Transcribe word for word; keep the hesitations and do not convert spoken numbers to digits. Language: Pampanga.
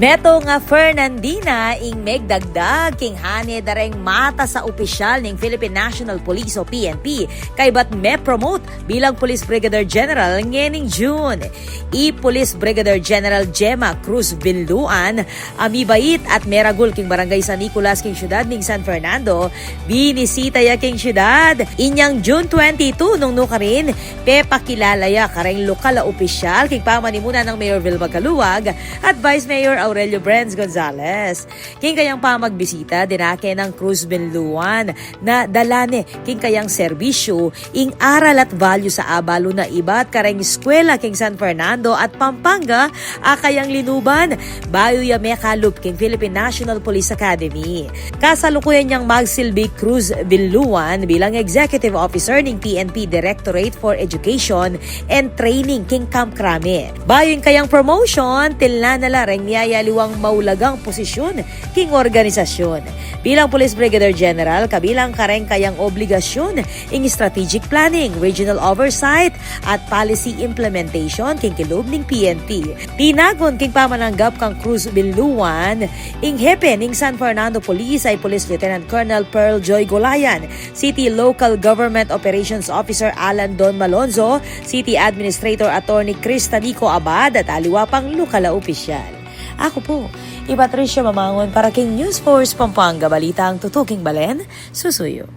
Metung a Fernandina ing megdagdag king hane da reng matas a opisyal ning Philippine National Police o P N P, kaybat me-promote bilang Police Brigadier General ngening June. I Police Brigadier General Gemma Cruz Villuan, a mibait at meragul king Barangay San Nicolas king syudad ning San Fernando, binisita ya king syudad inyang June twenty-two, nung nukarin pepakilala ya kareng lokal a opisyal king pamanimuna nang Mayor Vilma Caluag at Vice Mayor Aurelio Brens Gonzales. King kayang pamagbisita, dinake nang Cruz Villuan na dala ne king kayang serbisyu ing aral at values a abalu na ibat kareng eskwela king San Fernando at Pampanga a kayang linuban bayu ya mekalup king Philippine National Police Academy. Kasalukuyan yang magsilbi Cruz Villuan bilang Executive Officer ning P N P Directorate for Education and Training king Camp Crame. Bayu ing kayang promotion, tilna na la reng miyayaliwang maulagang posisyun king organisasyun. Bilang Police Brigadier General, kabilang kareng kayang obligasyun ing strategic planning, regional oversight, at policy implementation king kilub ning P N P. Tinagun king pamananggap kang Cruz Villuan, ing hepe ning San Fernando Police a i Police Lieutenant Colonel Pearl Joy Golayan, City Local Government Operations Officer Alan Don Malonzo, City Administrator Attorney Cristanico Abad, at aliwa pang lokal a opisyal. Aku pu i Patricia Mamangun para king News Force Pampanga, balitang tutuking balen, susuyu.